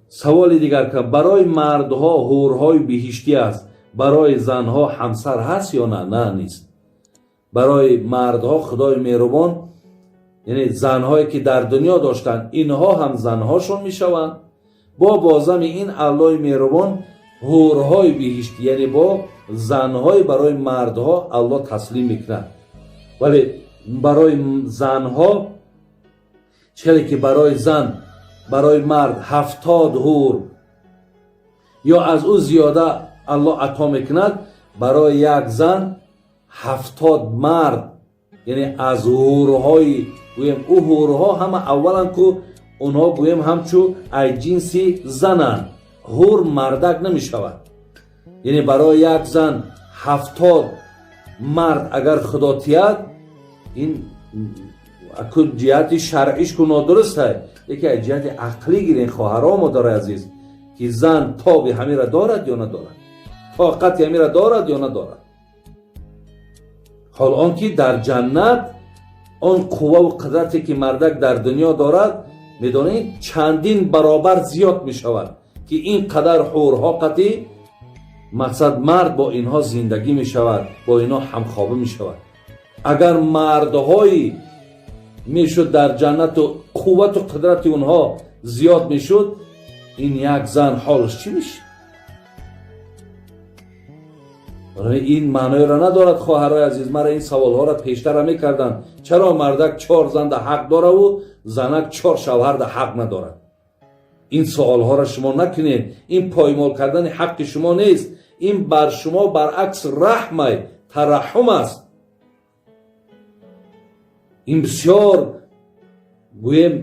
Саволи дигар ка барои мардҳо ҳурҳои биҳиштӣ аст, барои занҳо ҳамсар ҳаст ё на? На, нест. Барои мардҳо Худои меҳрубон, яъне занҳое ки дар дунё доштанд, инҳо ҳам занҳошон мешаванд. Бо бозами ин Аллоҳи меҳрубон ҳурҳои биҳиштӣ, яъне бо занҳои барои мардҳо Аллоҳ таслим мекунад. Вале барои занҳо челе ки барои зан, барои мард 70 ҳур ё аз ӯ зиёда Аллоҳ ато мекунад, барои як зан 70 мард, яъне аз ҳурҳои гӯем, ӯ ҳурҳо ҳама аввалан ку онҳо гӯем ҳамчу ай ҷинси зананд, ҳур мардак намешавад. Яъне барои як зан 70 мард агар Худо тиҳад, ин аку ҷиҳати шаръиш ку нодуруст ай, яке аз ҷиҳати ақлӣ гирен, хоҳаро, модарои азиз, ки зан тоби ҳамира дорад ё надорад, тоқати ҳамира дорад ё надорад. Ҳол он ки дар ҷаннат он қувваву қудрате ки мардак дар дунё дорад, медонед, чандин баробар зиёд мешавад, ки ин қадар ҳурҳо қатӣ мақсад мард бо инҳо зиндагӣ мешавад, бо инҳо ҳамхоба мешавад. Агар мардҳои мешуд дар ҷаннату қуввату қудрати онҳо зиёд мешуд, ин як зан ҳолаш чӣ мешуд? Ин маъноеро надорад, хоҳарои азиз. Мара ин саволҳоро пештара мекарданд: чаро мардак чор занда ҳақ дораву занак чор шавҳарда ҳақ надорад? Ин суолҳоро шумо накунед. Ин поймол кардани ҳаққи шумо нест, ин бар шумо баръакс раҳмай, тараҳҳум аст. Ин бисёр гӯем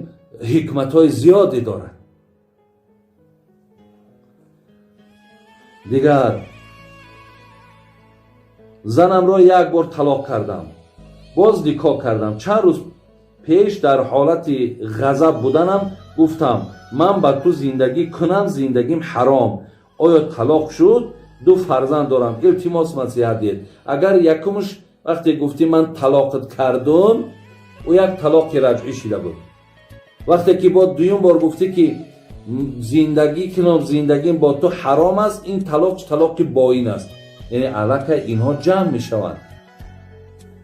ҳикматҳои зиёде дорад. Дигар занамро як бор талоқ кардам, боз никоҳ кардам. Чанд рӯз пеш дар ҳолати ғазаб буданам гуфтам, ман ба ту зиндагӣ кунам, зиндагим ҳаром. Оё талоқ шуд? Ду фарзанд дорам, илтимос маслиҳат диҳед. Агар якумш вақте гуфтӣ ман талоқат кардум, ӯ як талоқи раҷъӣ шида буд. Вақте ки бо дуюм бор гуфтӣ ки зиндагӣ кунам, зиндагим бо ту ҳаром аст, ин талоқ талоқи боин аст. Яъне аллакай инҳо ҷамъ мешаванд,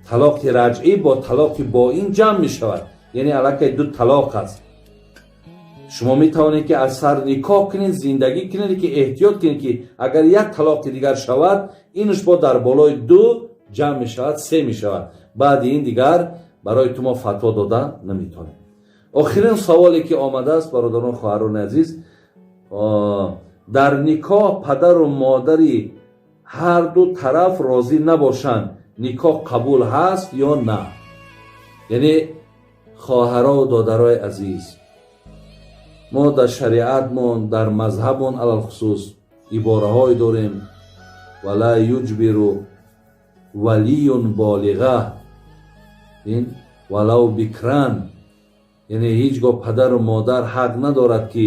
талоқи раҷъӣ бо талоқи боин ҷамъ мешавад, яъне аллакай ду талоқ аст. Шумо метавонед ки аз сар никоҳ кунед, зиндагӣ кунед, ки эҳтиёт кунед, ки агар як талоқи дигар шавад, инаш бо дар болои ду ҷамъ мешавад, се мешавад. Баъди ин дигар барои ту мо фатво дода наметавонем. Охирин саволе ки омадааст, бародарон, хоҳарони азиз, дар никоҳ падару модари ҳар ду тараф розӣ набошанд, никоҳ қабул ҳаст ё на? Яъне хоҳарову додарои азиз, мо дар шариатмон, дар мазҳабмон алалхусус ибораҳое дорем: вала юҷбиру валиюн болиға ин валав бикран. Яъне ҳеҷ гоҳ падару модар ҳақ надорад, ки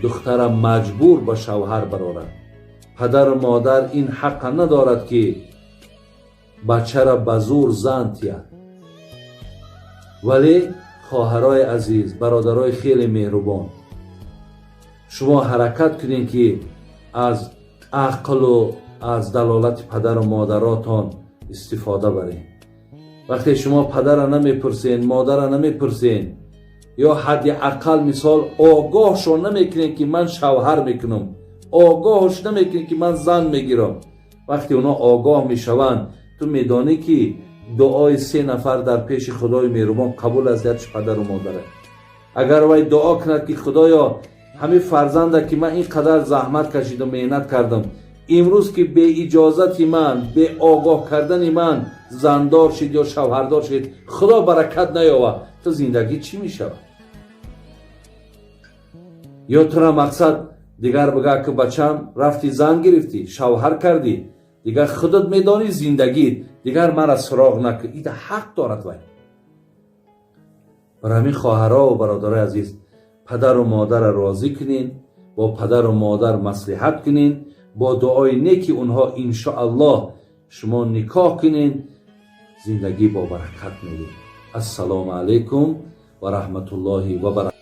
духтара маҷбур ба шавҳар барорад. Падару модар ин ҳаққа надорад, ки бачара ба зур зан тиҳад. Вале хоҳарои азиз, бародарои хеле меҳрубон, шумо ҳаракат кунед, ки аз ақлу аз далолати падару модаротон истифода баред. Вақте шумо падара намепурсен, модара намепурсен ё ҳадди ақал мисол огоҳшон намекунед, ки ман шавҳар мекунам, огоҳш намекунед, ки ман зан мегирам, вақте онҳо огоҳ мешаванд, ту медонӣ, ки дуои се нафар дар пеши Худои меҳрубон қабул аст, якш падару модара. Агар вай дуо кунад, ки Худоё, ҳамин фарзанда, ки ман ин қадар заҳмат кашидам, меҳнат кардам, имрӯз ки беиҷозати ман, беогоҳ кардани ман зандор шид ё шавҳардор шид, Худо баракат наёвад, ту зиндагӣ чӣ мешавад? Ё тура мақсад дигар бигӯяд, ки бачам, рафти зан гирифтӣ, шавҳар кардӣ, дигар худат медонӣ зиндагит, дигар мара суроғ накун. Ида ҳақ дорад вай. Бар ҳамин, хоҳарову бародарои азиз, падару модарро розӣ кунед, бо падару модар маслиҳат кунед, бо дуои неки онҳо иншоаллоҳ шумо никоҳ кунед, зиндагӣ бо баракат медиҳед. Ассалому алайкум ва раҳматуллоҳи ва баракатуҳ.